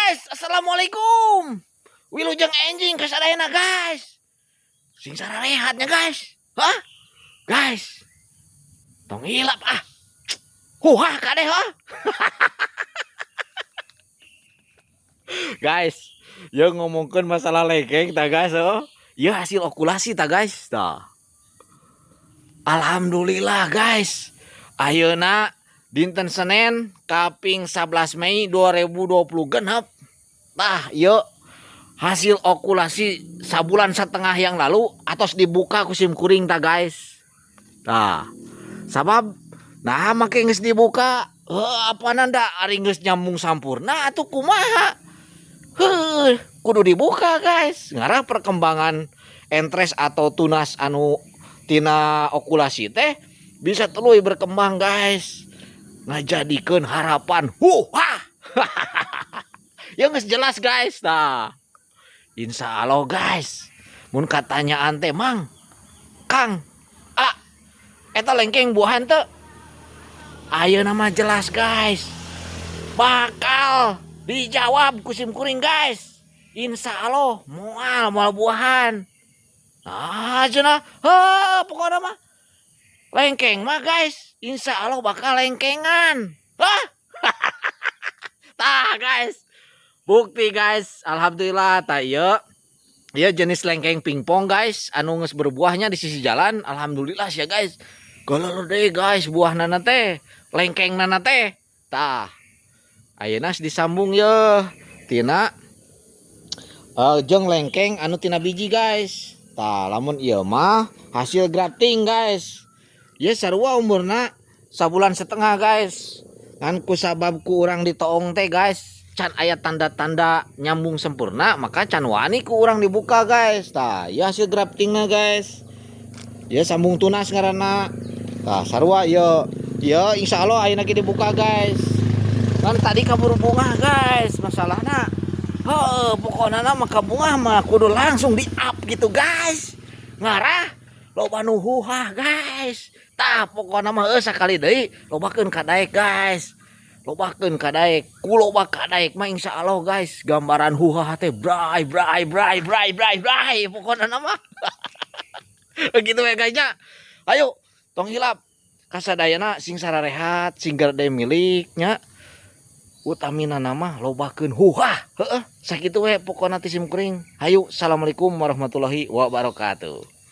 Guys, assalamualaikum. Wilujeng enjing kasadayana, guys. Sing sararehat nya, guys. Hah? Guys. Tong hilap ah. Huhah kade ha. Guys, ya ngomongkeun masalah lengkeng tah, guys, oh. Ya hasil okulasi tah, guys, tah. Alhamdulillah, guys. Ayeuna dinten Senin kaping 11 Mei 2020 genep. Tah, yuk hasil okulasi sabulan setengah yang lalu atos dibuka ku sim kuring tah, guys. Tah. Sabab nah make geus dibuka, heuh, apa nanda ari geus nyambung sampurna atuh kumaha? Heuh, kudu dibuka, guys. Ngarah perkembangan entres atau tunas anu tina okulasi teh bisa tuluy berkembang, guys. Ngajadikeun harapan. Huhah. Ya geus jelas, guys. Tah. Insya Allah, guys. Mun katanyaan teh, "Mang, Kang, ah, eta lengkeng buahan teu?" Ayeuna mah jelas, guys. Bakal dijawab ku sim kuring, guys. Insya Allah moal moal buahan. Ah, cenah, heuh, pokokna mah lengkeng mah, guys, insya Allah bakal lengkengan. Hah? Tah, guys. Bukti, guys, alhamdulillah tah ieu. Ieu jenis lengkeng pingpong, guys, anu geus berbuahnya di sisi jalan. Alhamdulillah sih ya, guys. Galelo deui, guys, buahnana teh, lengkengnana teh. Tah. Ayeuna disambung ye tina jeung lengkeng anu tina biji, guys. Tah, lamun ieu mah hasil grafting, guys. Ieu sarua umurna sabulan setengah, guys. Ngan ku sabab ku urang ditoong teh, guys, can aya tanda-tanda nyambung sempurna, maka can wani ku urang dibuka, guys. Tah, ieu hasil graftingna, guys. Ya sambung tunas ngaranna. Tah, sarua ieu. Ieu insya Allah ayeuna ge dibuka, guys. Kan tadi kaburu bungah, guys, masalahna. Heuh, pokokna mah kabungah mah kudu langsung di up gitu, guys. Ngarah loba nu huhah, guys. Tah, pokokna mah heuh sakali deui lobakeun kadaek, guys. Lobakeun kadaek. Ku loba kadaek mah insya Allah, guys, gambaran huhah teh bray bray bray bray bray bray pokokna mah. Gitu ya, guys nya. Ayo, tong hilap. Kasadayana sing sararehat, sing gede miliknya. Utamina nama lobakeun huhah. Heeh, sakitu we pokona ti sim kuring. Hayu, assalamualaikum warahmatullahi wabarakatuh.